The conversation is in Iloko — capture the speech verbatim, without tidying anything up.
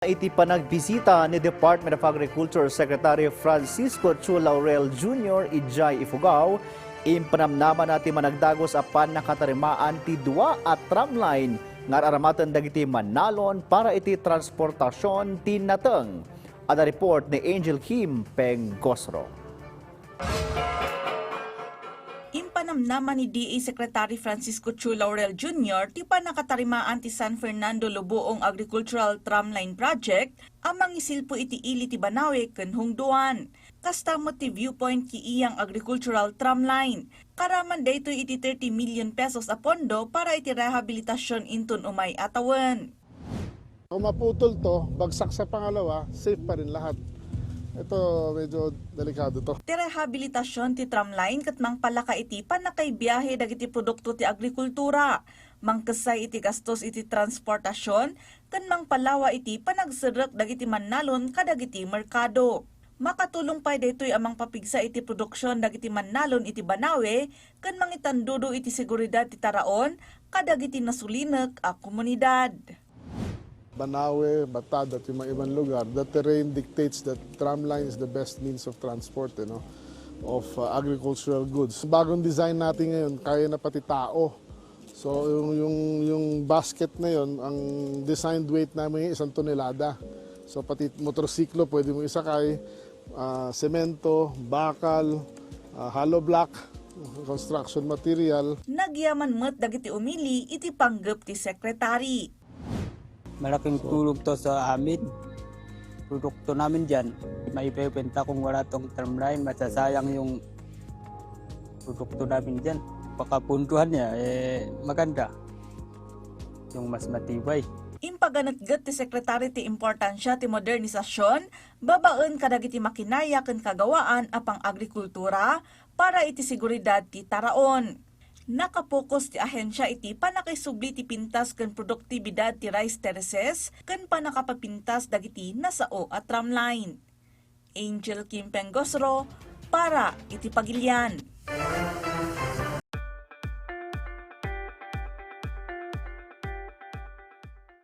Iti panagbisita ni Department of Agriculture Secretary Francisco Chu Laurel Junior idiay Ifugao, impanamnamana ti managdagus a pannakatarimaan ti dua a tramline nga ar-aramaten dagiti mannalon para iti transportasion ti nateng. Adda report ni Angel Kim Pengosro. Impanamnama ni D A Secretary Francisco Chu Laurel Junior ti pannakatarimaan ti San Fernando Lubuong Agricultural Tramline Project a mangisilpo iti ili ti Banawe ken Hungdoan. Kasta met ti Viewpoint Kiiyang Agricultural Tramline. Karaman daytoy iti thirty million pesos a pondo para iti rehabilitasyon inton umay a tawen. Kung maputol to, bagsak sa pangalawa, safe pa rin lahat. Ito, medyo delikado to. Ti rehabilitasyon ti tramline ket mangpalaka iti pannakaibiahe dagiti produkto ti agrikultura, mangkessay iti gastos iti transportasyon, ken mangpalawa iti panagserrek dagiti mannalon kadagiti merkado. Makatulong pay daytoy a mangpapigsa iti produksion dagiti mannalon iti Banawe ken mangitandudo iti seguridad ti taraon kadagiti nasulinek a komunidad. Banawe, Batad, at yung mga ibang lugar, the terrain dictates that tramline is the best means of transport, you know, of uh, agricultural goods. Bagong design natin ngayon, kaya na pati tao. So, yung, yung, yung basket na yun, ang designed weight namin ngayon, isang tonelada. So, pati motorsiklo, pwede mo isakay, ah, semento, bakal, ah, hollow block, construction material. Nagyaman met dagiti umili iti panggep ti sekretary. Malaking tulong to sa amin. Produkto namin dyan, maibebenta kung wala tong tramline, masasayang yung produkto namin dyan. Pagkapunduhan niya, eh, maganda. Yung mas matibay. Impaganetget ti sekretary ti importansya ti modernisasyon babaen kadagiti makinaya ken kagawaan a pang-agrikultura para iti seguridad ti taraon. Nakapokus ti ahensia iti pannakaisubli ti pintas ken produktibidad ti rice terraces ken pannakapapintas dagiti nasao a tramline. Angel Kim Pengosro para iti Pagilian.